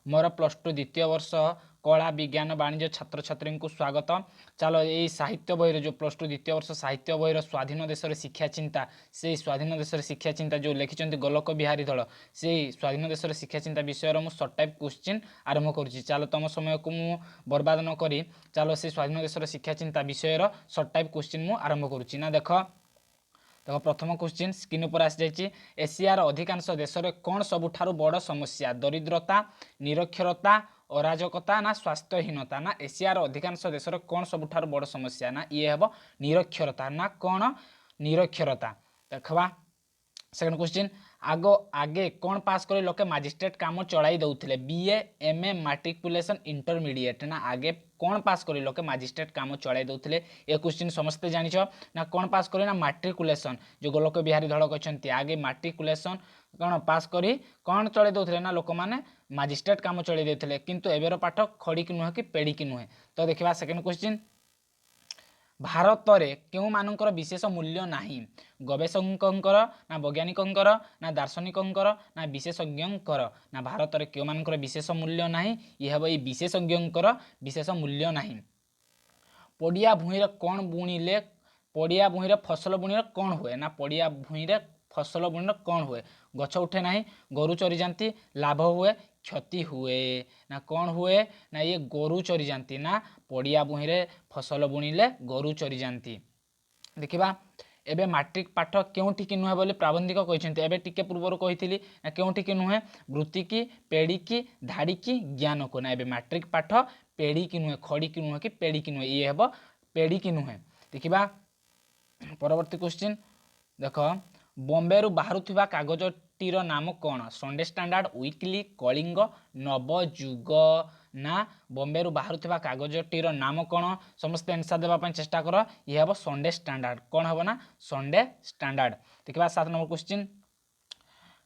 ମୋର +2 ଦ୍ୱିତୀୟ ବର୍ଷ କଳା, ବିଜ୍ଞାନ, ବାଣିଜ୍ୟ ଛାତ୍ରଛାତ୍ରୀଙ୍କୁ ସ୍ୱାଗତ। ଚାଲ, ଏଇ ସାହିତ୍ୟ ବହିର ଯେଉଁ +2 ଦ୍ୱିତୀୟ ବର୍ଷ ସାହିତ୍ୟ ବହିର ସ୍ୱାଧୀନ ଦେଶରେ ଶିକ୍ଷା ଚିନ୍ତା, ସେଇ ସ୍ୱାଧୀନ ଦେଶରେ ଶିକ୍ଷା ଚିନ୍ତା ଯେଉଁ ଲେଖିଛନ୍ତି ଗୋଲକ ବିହାରୀ ଧଳ, ସେଇ ସ୍ୱାଧୀନ ଦେଶରେ ଶିକ୍ଷା ଚିନ୍ତା ବିଷୟର ମୁଁ ସର୍ଟ ଟାଇପ୍ କ୍ୱେଶ୍ଚିନ୍ ଆରମ୍ଭ କରୁଛି। ଚାଲ, ତୁମ ସମୟକୁ ମୁଁ ବର୍ବାଦ ନ କରି ଚାଲ, ସେ ସ୍ୱାଧୀନ ଦେଶର ଶିକ୍ଷା ଚିନ୍ତା ବିଷୟର ସର୍ଟ ଟାଇପ୍ କ୍ୱେଶ୍ଚିନ୍ ମୁଁ ଆରମ୍ଭ କରୁଛି। ନା ଦେଖ ଦେଖ, ପ୍ରଥମ କ୍ୱେଶ୍ଚିନ୍ ସ୍କ୍ରିନ୍ ଉପରେ ଆସିଯାଇଛି। ଏସିଆର ଅଧିକାଂଶ ଦେଶରେ କ'ଣ ସବୁଠାରୁ ବଡ଼ ସମସ୍ୟା? ଦରିଦ୍ରତା, ନିରକ୍ଷରତା, ଅରାଜକତା ନା ସ୍ୱାସ୍ଥ୍ୟହୀନତା? ନା ଏସିଆର ଅଧିକାଂଶ ଦେଶରେ କ'ଣ ସବୁଠାରୁ ବଡ଼ ସମସ୍ୟା? ନା ଇଏ ହେବ ନିରକ୍ଷରତା। ନା କ'ଣ? ନିରକ୍ଷରତା। ଦେଖବା ସେକେଣ୍ଡ କ୍ୱେଶ୍ଚିନ୍। ଆଗେ କ'ଣ ପାସ୍ କରି ଲୋକେ ମାଜିଷ୍ଟ୍ରେଟ୍ କାମ ଚଳାଇ ଦେଉଥିଲେ? BA, MA, matriculation, intermediate. ନା ଆଗେ କ'ଣ ପାସ୍ କରି ଲୋକେ ମାଜିଷ୍ଟ୍ରେଟ୍ କାମ ଚଳାଇ ଦେଉଥିଲେ? ଏ କ୍ୱେଶ୍ଚିନ୍ ସମସ୍ତେ ଜାଣିଛ। ନା କ'ଣ ପାସ୍ କରି? ନା ମାଟ୍ରିକୁଲେସନ୍। ଯେଉଁ ଗୋଲକ ବିହାରୀ ଧଳ କହିଛନ୍ତି, ଆଗେ ମାଟ୍ରିକୁଲେସନ୍ କ'ଣ ପାସ୍ କରି କ'ଣ ଚଳାଇ ଦେଉଥିଲେ? ନା ଲୋକମାନେ ମାଜିଷ୍ଟ୍ରେଟ୍ କାମ ଚଳାଇ ଦେଉଥିଲେ। କିନ୍ତୁ ଏବେର ପାଠ ଖଡ଼ିକି ନୁହେଁ କି ପେଡ଼ିକି ନୁହେଁ। ତ ଦେଖିବା ସେକେଣ୍ଡ କ୍ୱେଶ୍ଚିନ୍। ଭାରତରେ କେଉଁମାନଙ୍କର ବିଶେଷ ମୂଲ୍ୟ ନାହିଁ? ଗବେଷକଙ୍କର ନା ବୈଜ୍ଞାନିକଙ୍କର ନା ଦାର୍ଶନିକଙ୍କର ନା ବିଶେଷଜ୍ଞଙ୍କର? ନା ଭାରତରେ କେଉଁମାନଙ୍କର ବିଶେଷ ମୂଲ୍ୟ ନାହିଁ? ଇଏ ହେବ ଏଇ ବିଶେଷଜ୍ଞଙ୍କର ବିଶେଷ ମୂଲ୍ୟ ନାହିଁ। ପଡ଼ିଆ ଭୂଇଁରେ କ'ଣ ବୁଣିଲେ, ପଡ଼ିଆ ଭୂଇଁରେ ଫସଲ ବୁଣିଲେ କ'ଣ ହୁଏ? ନା ପଡ଼ିଆ ଭୂଇଁରେ ଫସଲ ବୁଣିଲେ କ'ଣ ହୁଏ? ଗଛ ଉଠେ ନାହିଁ, ଗୋରୁ ଚରିଯାନ୍ତି, ଲାଭ ହୁଏ, କ୍ଷତି ହୁଏ। ନା କ'ଣ ହୁଏ? ନା ଇଏ ଗୋରୁ ଚରିଯାନ୍ତି। ନା ପଡ଼ିଆ ଭୂଇଁରେ ଫସଲ ବୁଣିଲେ ଗୋରୁ ଚରିଯାନ୍ତି। ଦେଖିବା, ଏବେ ମାଟ୍ରିକ ପାଠ କେଉଁଠିକି ନୁହେଁ ବୋଲି ପ୍ରାବନ୍ଧିକ କହିଛନ୍ତି? ଏବେ ଟିକେ ପୂର୍ବରୁ କହିଥିଲି। ନା କେଉଁଠିକି ନୁହେଁ? ବୃତ୍ତିକି, ପେଡ଼ିକି, ଧାଡ଼ିକି, ଜ୍ଞାନକୁ। ନା ଏବେ ମାଟ୍ରିକ ପାଠ ପେଡ଼ିକି ନୁହେଁ, ଖଡ଼ିକି ନୁହେଁ କି ପେଡ଼ିକି ନୁହେଁ। ଇଏ ହେବ ପେଡ଼ିକି ନୁହେଁ। ଦେଖିବା ପରବର୍ତ୍ତୀ କ୍ୱେଶ୍ଚିନ୍। ଦେଖ, ବମ୍ବେରୁ ବାହାରୁଥିବା କାଗଜଟିର ନାମ କ'ଣ? Sunday Standard, weekly, Kalinga, Navayuga. ନା ବମ୍ବେରୁ ବାହାରୁଥିବା କାଗଜଟିର ନାମ କ'ଣ? ସମସ୍ତେ ଆନ୍ସର୍ ଦେବା ପାଇଁ ଚେଷ୍ଟା କର। ଇଏ ହେବ ସଣ୍ଡେ ଷ୍ଟାଣ୍ଡାର୍ଡ। କ'ଣ ହେବ? ନା ସଣ୍ଡେ ଷ୍ଟାଣ୍ଡାର୍ଡ। ଦେଖିବା 7 ନମ୍ବର କ୍ୱେଶ୍ଚିନ୍।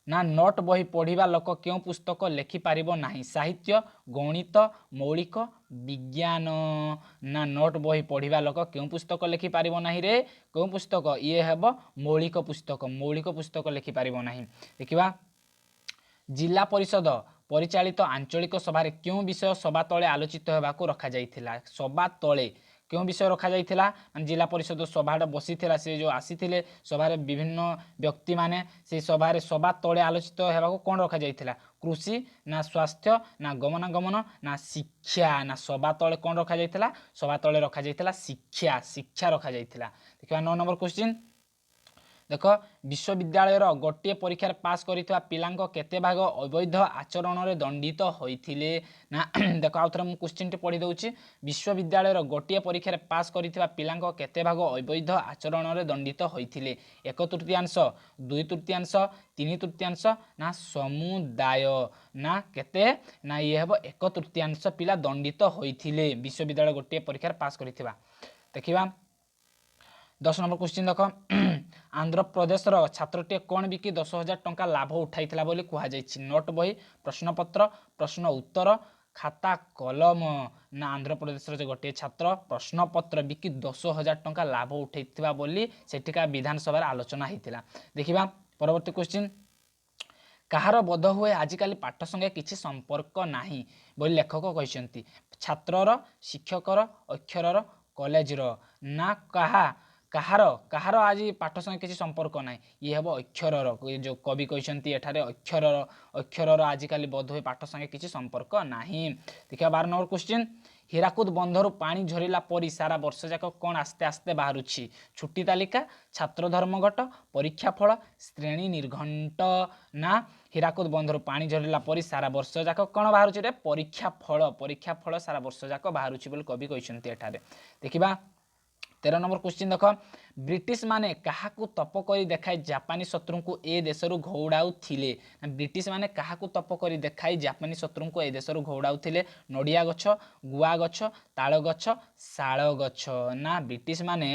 ନା ନୋଟ୍ ବହି ପଢ଼ିବା ଲୋକ କେଉଁ ପୁସ୍ତକ ଲେଖିପାରିବ ନାହିଁ? ସାହିତ୍ୟ, ଗଣିତ, ମୌଳିକ ବିଜ୍ଞାନ। ନା ନୋଟ୍ ବହି ପଢ଼ିବା ଲୋକ କେଉଁ ପୁସ୍ତକ ଲେଖିପାରିବ ନାହିଁ ରେ? କେଉଁ ପୁସ୍ତକ? ଇଏ ହେବ ମୌଳିକ ପୁସ୍ତକ। ମୌଳିକ ପୁସ୍ତକ ଲେଖିପାରିବ ନାହିଁ। ଦେଖିବା, ଜିଲ୍ଲା ପରିଷଦ ପରିଚାଳିତ ଆଞ୍ଚଳିକ ସଭାରେ କେଉଁ ବିଷୟ ସଭା ତଳେ ଆଲୋଚିତ ହେବାକୁ ରଖାଯାଇଥିଲା? ସଭା ତଳେ କେଉଁ ବିଷୟ ରଖାଯାଇଥିଲା? ମାନେ ଜିଲ୍ଲା ପରିଷଦ ସଭାଟା ବସିଥିଲା, ସେ ଯେଉଁ ଆସିଥିଲେ ସଭାରେ ବିଭିନ୍ନ ବ୍ୟକ୍ତିମାନେ, ସେଇ ସଭାରେ ସଭା ତଳେ ଆଲୋଚିତ ହେବାକୁ କ'ଣ ରଖାଯାଇଥିଲା? କୃଷି ନା ସ୍ୱାସ୍ଥ୍ୟ ନା ଗମନାଗମନ ନା ଶିକ୍ଷା? ନା ସଭା ତଳେ କ'ଣ ରଖାଯାଇଥିଲା? ସଭା ତଳେ ରଖାଯାଇଥିଲା ଶିକ୍ଷା। ଶିକ୍ଷା ରଖାଯାଇଥିଲା। ଦେଖିବା 9 ନମ୍ବର କ୍ୱେଶ୍ଚିନ୍। ଦେଖ, ବିଶ୍ୱବିଦ୍ୟାଳୟର ଗୋଟିଏ ପରୀକ୍ଷାରେ ପାସ୍ କରିଥିବା ପିଲାଙ୍କ କେତେ ଭାଗ ଅବୈଧ ଆଚରଣରେ ଦଣ୍ଡିତ ହୋଇଥିଲେ? ନା ଦେଖ, ଆଉ ଥରେ ମୁଁ କ୍ୱେଶ୍ଚିନ୍ଟି ପଢ଼ି ଦେଉଛି। ବିଶ୍ୱବିଦ୍ୟାଳୟର ଗୋଟିଏ ପରୀକ୍ଷାରେ ପାସ୍ କରିଥିବା ପିଲାଙ୍କ କେତେ ଭାଗ ଅବୈଧ ଆଚରଣରେ ଦଣ୍ଡିତ ହୋଇଥିଲେ? 1/3, 2/3, 3/3 ନା ସମୁଦାୟ? ନା କେତେ? ନା ଇଏ ହେବ 1/3 ପିଲା ଦଣ୍ଡିତ ହୋଇଥିଲେ ବିଶ୍ୱବିଦ୍ୟାଳୟ ଗୋଟିଏ ପରୀକ୍ଷାରେ ପାସ୍ କରିଥିବା। ଦେଖିବା 10 ନମ୍ବର କ୍ୱେଶ୍ଚିନ୍। ଦେଖ, ଆନ୍ଧ୍ରପ୍ରଦେଶର ଛାତ୍ରଟିଏ କ'ଣ ବିକି 10,000 ଟଙ୍କା ଲାଭ ଉଠାଇଥିଲା ବୋଲି କୁହାଯାଇଛି? ନୋଟ୍ ବହି, ପ୍ରଶ୍ନପତ୍ର, ପ୍ରଶ୍ନ ଉତ୍ତର, ଖାତା କଲମ। ନା ଆନ୍ଧ୍ରପ୍ରଦେଶର ଯେ ଗୋଟିଏ ଛାତ୍ର ପ୍ରଶ୍ନପତ୍ର ବିକି 10,000 ଟଙ୍କା ଲାଭ ଉଠାଇଥିବା ବୋଲି ସେଠିକା ବିଧାନସଭାରେ ଆଲୋଚନା ହେଇଥିଲା। ଦେଖିବା ପରବର୍ତ୍ତୀ କ୍ୱେଶ୍ଚିନ୍। କାହାର ବୋଧ ହୁଏ ଆଜିକାଲି ପାଠ ସଙ୍ଗେ କିଛି ସମ୍ପର୍କ ନାହିଁ ବୋଲି ଲେଖକ କହିଛନ୍ତି? ଛାତ୍ରର, ଶିକ୍ଷକର, ଅକ୍ଷରର, କଲେଜର। ନା କାହାର ଆଜି ପାଠ ସଙ୍ଗେ କିଛି ସମ୍ପର୍କ ନାହିଁ? ଇଏ ହେବ ଅକ୍ଷରର। ଯେଉଁ କବି କହିଛନ୍ତି ଏଠାରେ ଅକ୍ଷରର, ଅକ୍ଷରର ଆଜିକାଲି ବୋଧ ହୁଏ ପାଠ ସଙ୍ଗେ କିଛି ସମ୍ପର୍କ ନାହିଁ। ଦେଖିବା 12 ନମ୍ବର କ୍ୱେଶ୍ଚିନ୍। ହୀରାକୁଦ ବନ୍ଧରୁ ପାଣି ଝରିଲା ପରି ସାରା ବର୍ଷ ଯାକ କ'ଣ ଆସ୍ତେ ଆସ୍ତେ ବାହାରୁଛି? ଛୁଟି ତାଲିକା, ଛାତ୍ର ଧର୍ମଘଟ, ପରୀକ୍ଷା ଫଳ, ଶ୍ରେଣୀ ନିର୍ଘଣ୍ଟ। ନା ହୀରାକୁଦ ବନ୍ଧରୁ ପାଣି ଝରିଲା ପରି ସାରା ବର୍ଷ ଯାକ କ'ଣ ବାହାରୁଛି ରେ? ପରୀକ୍ଷା ଫଳ। ପରୀକ୍ଷା ଫଳ ସାରା ବର୍ଷ ଯାକ ବାହାରୁଛି ବୋଲି କବି କହିଛନ୍ତି ଏଠାରେ। ଦେଖିବା 13 ନମ୍ବର କ୍ୱେଶ୍ଚିନ୍। ଦେଖ, ବ୍ରିଟିଶ ମାନେ କାହାକୁ ତପ କରି ଦେଖାଇ ଜାପାନୀ ଶତ୍ରୁଙ୍କୁ ଏ ଦେଶରୁ ଘଉଡ଼ାଉଥିଲେ? ବ୍ରିଟିଶ ମାନେ କାହାକୁ ତପ କରି ଦେଖାଇ ଜାପାନୀ ଶତ୍ରୁଙ୍କୁ ଏ ଦେଶରୁ ଘଉଡ଼ାଉଥିଲେ? ନଡ଼ିଆ ଗଛ, ଗୁଆ ଗଛ, ତାଳ ଗଛ, ଶାଳ ଗଛ। ନା ବ୍ରିଟିଶ ମାନେ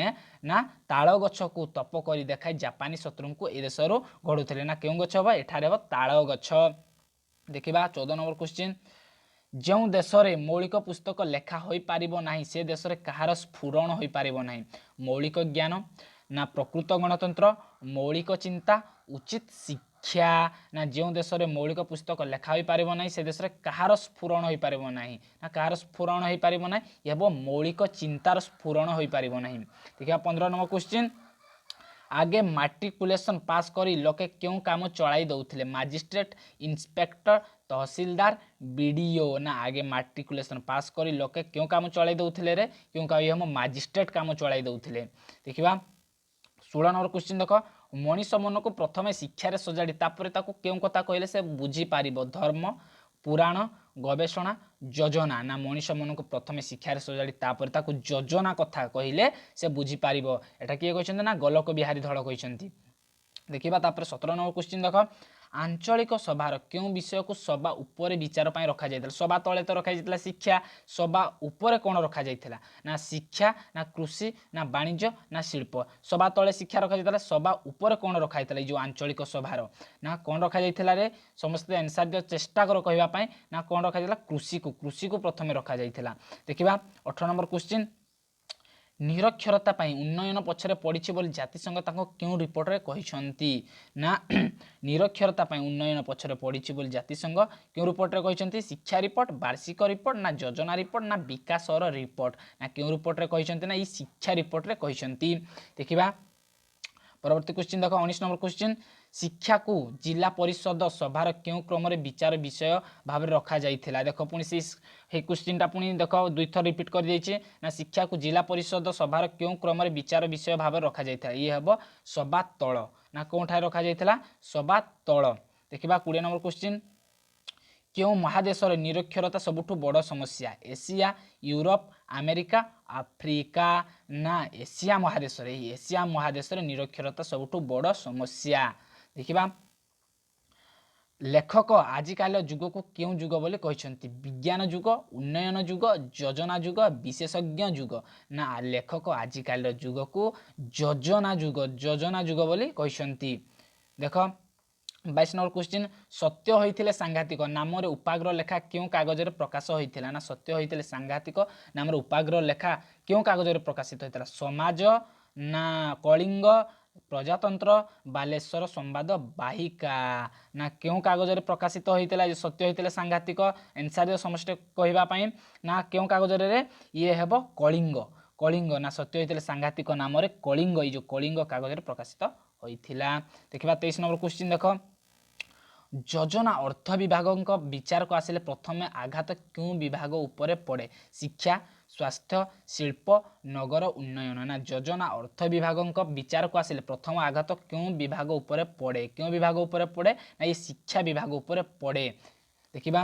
ନା ତାଳ ଗଛକୁ ତପ କରି ଦେଖାଇ ଜାପାନୀ ଶତ୍ରୁଙ୍କୁ ଏ ଦେଶରୁ ଘଉଡ଼ୁଥିଲେ। ନା କେଉଁ ଗଛ ହେବ? ଏଠାରେ ହେବ ତାଳ ଗଛ। ଦେଖିବା 14 ନମ୍ବର କ୍ୱେଶ୍ଚିନ୍। ଯେଉଁ ଦେଶରେ ମୌଳିକ ପୁସ୍ତକ ଲେଖା ହୋଇପାରିବ ନାହିଁ, ସେ ଦେଶରେ କାହାର ସ୍ଫୁରଣ ହୋଇପାରିବ ନାହିଁ? ମୌଳିକ ଜ୍ଞାନ ନା ପ୍ରକୃତ ଗଣତନ୍ତ୍ର, ମୌଳିକ ଚିନ୍ତା, ଉଚିତ ଶିକ୍ଷା? ଶିକ୍ଷା। ନା ଯେଉଁ ଦେଶରେ ମୌଳିକ ପୁସ୍ତକ ଲେଖା ହୋଇପାରିବ ନାହିଁ, ସେ ଦେଶରେ କାହାର ସ୍ଫୁରଣ ହୋଇପାରିବ ନାହିଁ? ନା କାହାର ସ୍ଫୁରଣ ହୋଇପାରିବ ନାହିଁ? ହେବ ମୌଳିକ ଚିନ୍ତାର ସ୍ଫୁରଣ ହୋଇପାରିବ ନାହିଁ। ଦେଖିବା 15 ନମ୍ବର କ୍ୱେଶ୍ଚିନ୍। ଆଗେ ମାଟ୍ରିକୁଲେସନ୍ ପାସ୍ କରି ଲୋକେ କେଉଁ କାମ ଚଳାଇ ଦେଉଥିଲେ? ମାଜିଷ୍ଟ୍ରେଟ୍, ଇନ୍ସପେକ୍ଟର, ତହସିଲଦାର, ବିଡ଼ିଓ। ନା ଆଗେ ମାଟ୍ରିକୁଲେସନ୍ ପାସ୍ କରି ଲୋକେ କେଉଁ କାମ ଚଳାଇ ଦେଉଥିଲେ ରେ? କେଉଁ କାମ ହେବ? ମାଜିଷ୍ଟ୍ରେଟ୍ କାମ ଚଳାଇ ଦେଉଥିଲେ। ଦେଖିବା 16 ନମ୍ବର କ୍ୱେଶ୍ଚିନ୍। ଦେଖ, ମଣିଷ ମନକୁ ପ୍ରଥମେ ଶିକ୍ଷାରେ ସଜାଡ଼ି ତାପରେ ତାକୁ କେଉଁ କଥା କହିଲେ ସେ ବୁଝିପାରିବ? ଧର୍ମ, ପୁରାଣ, ଗବେଷଣା, ଯୋଜନା। ନା ମଣିଷ ମନକୁ ପ୍ରଥମେ ଶିକ୍ଷାରେ ସଜାଡ଼ି ତାପରେ ତାକୁ ଯୋଜନା କଥା କହିଲେ ସେ ବୁଝିପାରିବ। ଏଟା କିଏ କହିଛନ୍ତି? ନା ଗୋଲକ ବିହାରୀ ଧଳ କହିଛନ୍ତି। ଦେଖିବା ତାପରେ 17 ନମ୍ବର କ୍ୱେଶ୍ଚିନ୍। ଦେଖ, ଆଞ୍ଚଳିକ ସଭାର କେଉଁ ବିଷୟକୁ ସଭା ଉପରେ ବିଚାର ପାଇଁ ରଖାଯାଇଥିଲା? ସଭା ତଳେ ତ ରଖାଯାଇଥିଲା ଶିକ୍ଷା। ସଭା ଉପରେ କ'ଣ ରଖାଯାଇଥିଲା? ନା ଶିକ୍ଷା, ନା କୃଷି, ନା ବାଣିଜ୍ୟ, ନା ଶିଳ୍ପ। ସଭା ତଳେ ଶିକ୍ଷା ରଖାଯାଇଥିଲା। ସଭା ଉପରେ କ'ଣ ରଖାଯାଇଥିଲା ଏଇ ଯେଉଁ ଆଞ୍ଚଳିକ ସଭାର? ନା କ'ଣ ରଖାଯାଇଥିଲା ରେ? ସମସ୍ତେ ଆନ୍ସର୍ ଦିଅ, ଚେଷ୍ଟା କର କହିବା ପାଇଁ। ନା କ'ଣ ରଖାଯାଇଥିଲା? କୃଷିକୁ ପ୍ରଥମେ ରଖାଯାଇଥିଲା। ଦେଖିବା 18 ନମ୍ବର କ୍ୱେଶ୍ଚିନ୍। ନିରକ୍ଷରତା ପାଇଁ ଉନ୍ନୟନ ପଛରେ ପଡ଼ିଛି ବୋଲି ଜାତିସଂଘ ତାଙ୍କ କେଉଁ ରିପୋର୍ଟରେ କହିଛନ୍ତି? ନା ନିରକ୍ଷରତା ପାଇଁ ଉନ୍ନୟନ ପଛରେ ପଡ଼ିଛି ବୋଲି ଜାତିସଂଘ କେଉଁ ରିପୋର୍ଟରେ କହିଛନ୍ତି? ଶିକ୍ଷା ରିପୋର୍ଟ, ବାର୍ଷିକ ରିପୋର୍ଟ, ନା ଯୋଜନା ରିପୋର୍ଟ, ନା ବିକାଶର ରିପୋର୍ଟ। ନା କେଉଁ ରିପୋର୍ଟରେ କହିଛନ୍ତି? ନା ଏଇ ଶିକ୍ଷା ରିପୋର୍ଟରେ କହିଛନ୍ତି। ଦେଖିବା ପରବର୍ତ୍ତୀ କ୍ୱେଶ୍ଚିନ୍। ଦେଖ, 19 ନମ୍ବର କ୍ୱେଶ୍ଚିନ୍। ଶିକ୍ଷାକୁ ଜିଲ୍ଲା ପରିଷଦ ସଭାର କେଉଁ କ୍ରମରେ ବିଚାର ବିଷୟ ଭାବରେ ରଖାଯାଇଥିଲା? ଦେଖ, ପୁଣି ସେଇ କ୍ୱେଶ୍ଚିନ୍ଟା ପୁଣି ଦେଖ ଦୁଇଥର ରିପିଟ୍ କରିଦେଇଛି। ନା ଶିକ୍ଷାକୁ ଜିଲ୍ଲା ପରିଷଦ ସଭାର କେଉଁ କ୍ରମରେ ବିଚାର ବିଷୟ ଭାବରେ ରଖାଯାଇଥିଲା? ଇଏ ହେବ ସଭା ତଳ। ନା କେଉଁଠାରେ ରଖାଯାଇଥିଲା? ସଭା ତଳ। ଦେଖିବା 20 ନମ୍ବର କ୍ୱେଶ୍ଚିନ୍। କେଉଁ ମହାଦେଶରେ ନିରକ୍ଷରତା ସବୁଠୁ ବଡ଼ ସମସ୍ୟା? Asia, Europe, America, Africa. ନା ଏସିଆ ମହାଦେଶରେ, ଏହି ଏସିଆ ମହାଦେଶରେ ନିରକ୍ଷରତା ସବୁଠୁ ବଡ଼ ସମସ୍ୟା। ଦେଖିବା, ଲେଖକ ଆଜିକାଲିର ଯୁଗକୁ କେଉଁ ଯୁଗ ବୋଲି କହିଛନ୍ତି? ବିଜ୍ଞାନ ଯୁଗ, ଉନ୍ନୟନ ଯୁଗ, ଯୋଜନା ଯୁଗ, ବିଶେଷଜ୍ଞ ଯୁଗ। ନା ଲେଖକ ଆଜିକାଲିର ଯୁଗକୁ ଯୋଜନା ଯୁଗ ବୋଲି କହିଛନ୍ତି। ଦେଖ, 22 ନମ୍ବର କ୍ୱେଶ୍ଚିନ୍। ସତ୍ୟ ହୋଇଥିଲେ ସାଂଘାତିକ ନାମରେ ଉପାଗ୍ର ଲେଖା କେଉଁ କାଗଜରେ ପ୍ରକାଶ ହୋଇଥିଲା? ନା ସତ୍ୟ ହୋଇଥିଲେ ସାଂଘାତିକ ନାମରେ ଉପାଗ୍ର ଲେଖା କେଉଁ କାଗଜରେ ପ୍ରକାଶିତ ହୋଇଥିଲା? ସମାଜ, ନା କଳିଙ୍ଗ, ପ୍ରଜାତନ୍ତ୍ର, ବାଲେଶ୍ୱର ସମ୍ବାଦ ବାହିକା। ନା କେଉଁ କାଗଜରେ ପ୍ରକାଶିତ ହୋଇଥିଲା ଯେ ସତ୍ୟ ହୋଇଥିଲେ ସାଂଘାତିକ? ଏନ୍ସାର ଦିଅ ସମସ୍ତେ କହିବା ପାଇଁ। ନା କେଉଁ କାଗଜରେ? ଇଏ ହେବ କଳିଙ୍ଗ, କଳିଙ୍ଗ। ନା ସତ୍ୟ ହୋଇଥିଲେ ସାଂଘାତିକ ନାମରେ କଳିଙ୍ଗ, ଏଇ ଯେଉଁ କଳିଙ୍ଗ କାଗଜରେ ପ୍ରକାଶିତ ହୋଇଥିଲା। ଦେଖିବା 23 ନମ୍ବର କ୍ୱେଶ୍ଚିନ୍। ଦେଖ, ଯୋଜନା ଅର୍ଥ ବିଭାଗଙ୍କ ବିଚାରକୁ ଆସିଲେ ପ୍ରଥମେ ଆଘାତ କେଉଁ ବିଭାଗ ଉପରେ ପଡ଼େ? ଶିକ୍ଷା, ସ୍ୱାସ୍ଥ୍ୟ, ଶିଳ୍ପ, ନଗର ଉନ୍ନୟନ। ନା ଯୋଜନା ଅର୍ଥ ବିଭାଗଙ୍କ ବିଚାରକୁ ଆସିଲେ ପ୍ରଥମ ଆଘାତ କେଉଁ ବିଭାଗ ଉପରେ ପଡ଼େ? କେଉଁ ବିଭାଗ ଉପରେ ପଡ଼େ? ନା ଏ ଶିକ୍ଷା ବିଭାଗ ଉପରେ ପଡ଼େ। ଦେଖିବା,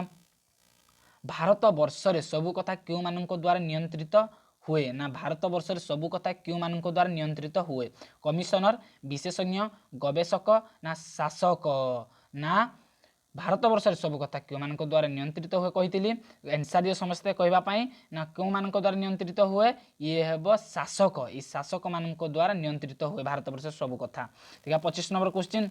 ଭାରତ ବର୍ଷରେ ସବୁ କଥା କେଉଁମାନଙ୍କ ଦ୍ୱାରା ନିୟନ୍ତ୍ରିତ ହୁଏ? ନା ଭାରତ ବର୍ଷରେ ସବୁ କଥା କେଉଁମାନଙ୍କ ଦ୍ୱାରା ନିୟନ୍ତ୍ରିତ ହୁଏ? କମିଶନର, ବିଶେଷଜ୍ଞ, ଗବେଷକ, ନା ଶାସକ। ନା ଭାରତ ବର୍ଷରେ ସବୁ କଥା କେଉଁମାନଙ୍କ ଦ୍ୱାରା ନିୟନ୍ତ୍ରିତ ହୁଏ କହିଥିଲି। ଏନ୍ସାର ଦିଅ ସମସ୍ତେ କହିବା ପାଇଁ। ନା କେଉଁମାନଙ୍କ ଦ୍ୱାରା ନିୟନ୍ତ୍ରିତ ହୁଏ? ଇଏ ହେବ ଶାସକ। ଏଇ ଶାସକମାନଙ୍କ ଦ୍ୱାରା ନିୟନ୍ତ୍ରିତ ହୁଏ ଭାରତ ବର୍ଷରେ ସବୁ କଥା। ଦେଖିବା 25 ନମ୍ବର କ୍ୱେଶ୍ଚିନ୍।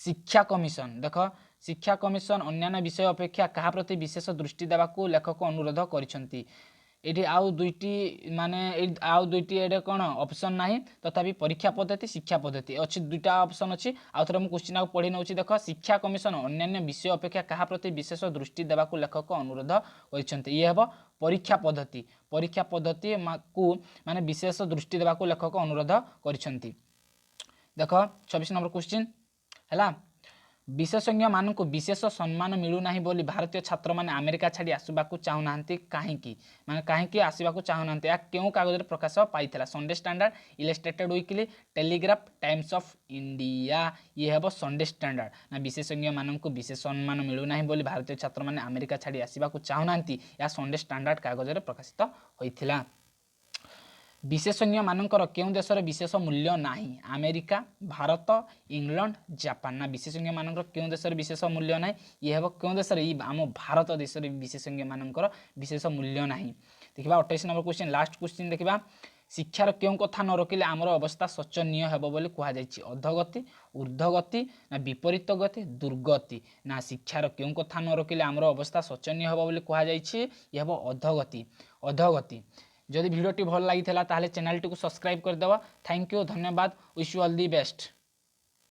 ଶିକ୍ଷା କମିଶନ, ଦେଖ, ଶିକ୍ଷା କମିଶନ ଅନ୍ୟାନ୍ୟ ବିଷୟ ଅପେକ୍ଷା କାହା ପ୍ରତି ବିଶେଷ ଦୃଷ୍ଟି ଦେବାକୁ ଲେଖକ ଅନୁରୋଧ କରିଛନ୍ତି? ଏଠି ଆଉ ଦୁଇଟି, ମାନେ ଏଇ ଆଉ ଦୁଇଟି ଏଇଟା କ'ଣ ଅପସନ୍ ନାହିଁ। ତଥାପି ପରୀକ୍ଷା ପଦ୍ଧତି, ଶିକ୍ଷା ପଦ୍ଧତି ଅଛି, ଦୁଇଟା ଅପସନ୍ ଅଛି। ଆଉ ଥରେ ମୁଁ କ୍ୱେଶ୍ଚିନ୍ ଆଉ ପଢ଼ି ନେଉଛି। ଦେଖ, ଶିକ୍ଷା କମିଶନ ଅନ୍ୟାନ୍ୟ ବିଷୟ ଅପେକ୍ଷା କାହା ପ୍ରତି ବିଶେଷ ଦୃଷ୍ଟି ଦେବାକୁ ଲେଖକ ଅନୁରୋଧ କରିଛନ୍ତି? ଇଏ ହେବ ପରୀକ୍ଷା ପଦ୍ଧତି। ପରୀକ୍ଷା ପଦ୍ଧତିକୁ ମାନେ ବିଶେଷ ଦୃଷ୍ଟି ଦେବାକୁ ଲେଖକ ଅନୁରୋଧ କରିଛନ୍ତି। ଦେଖ, 26 ନମ୍ବର କ୍ୱେଶ୍ଚିନ୍ ହେଲା, ବିଶେଷଜ୍ଞମାନଙ୍କୁ ବିଶେଷ ସମ୍ମାନ ମିଳୁନାହିଁ ବୋଲି ଭାରତୀୟ ଛାତ୍ରମାନେ ଆମେରିକା ଛାଡ଼ି ଆସିବାକୁ ଚାହୁଁନାହାନ୍ତି କାହିଁକି? ମାନେ କାହିଁକି ଆସିବାକୁ ଚାହୁଁନାହାନ୍ତି? ଏହା କେଉଁ କାଗଜରେ ପ୍ରକାଶ ପାଇଥିଲା? Sunday standard, ଇଲଷ୍ଟ୍ରେଟେଡ୍ weekly, Telegraph, Times of India. ଇଏ ହେବ ସଣ୍ଡେ ଷ୍ଟାଣ୍ଡାର୍ଡ। ନା ବିଶେଷଜ୍ଞମାନଙ୍କୁ ବିଶେଷ ସମ୍ମାନ ମିଳୁନାହିଁ ବୋଲି ଭାରତୀୟ ଛାତ୍ରମାନେ ଆମେରିକା ଛାଡ଼ି ଆସିବାକୁ ଚାହୁଁନାହାନ୍ତି, ଏହା ସଣ୍ଡେ ଷ୍ଟାଣ୍ଡାର୍ଡ କାଗଜରେ ପ୍ରକାଶିତ ହୋଇଥିଲା। ବିଶେଷଜ୍ଞମାନଙ୍କର କେଉଁ ଦେଶରେ ବିଶେଷ ମୂଲ୍ୟ ନାହିଁ? America, Bharat, England, Japan. ନା ବିଶେଷଜ୍ଞମାନଙ୍କର କେଉଁ ଦେଶରେ ବିଶେଷ ମୂଲ୍ୟ ନାହିଁ? ଇଏ ହେବ କେଉଁ ଦେଶରେ? ଏଇ ଆମ ଭାରତ ଦେଶରେ ବିଶେଷଜ୍ଞମାନଙ୍କର ବିଶେଷ ମୂଲ୍ୟ ନାହିଁ। ଦେଖିବା 28 ନମ୍ବର କ୍ୱେଶ୍ଚିନ୍, ଲାଷ୍ଟ କ୍ୱେଶ୍ଚିନ୍। ଦେଖିବା, ଶିକ୍ଷାର କେଉଁ କଥା ନ ରଖିଲେ ଆମର ଅବସ୍ଥା ଶୋଚନୀୟ ହେବ ବୋଲି କୁହାଯାଇଛି? ଅଧଗତି, ଉର୍ଦ୍ଧ୍ୱଗତି, ନା ବିପରୀତ ଗତି, ଦୁର୍ଗତି। ନା ଶିକ୍ଷାର କେଉଁ କଥା ନ ରଖିଲେ ଆମର ଅବସ୍ଥା ଶୋଚନୀୟ ହେବ ବୋଲି କୁହାଯାଇଛି? ଇଏ ହେବ ଅଧଗତି, ଅଧଗତି। ଯଦି ଭିଡ଼ିଓଟି ଭଲ ଲାଗିଥିଲା, ତାହେଲେ ଚ୍ୟାନେଲଟିକୁ ସବସ୍କ୍ରାଇବ୍ କରିଦେବ। Thank you, ଧନ୍ୟବାଦ। Wish you all the best.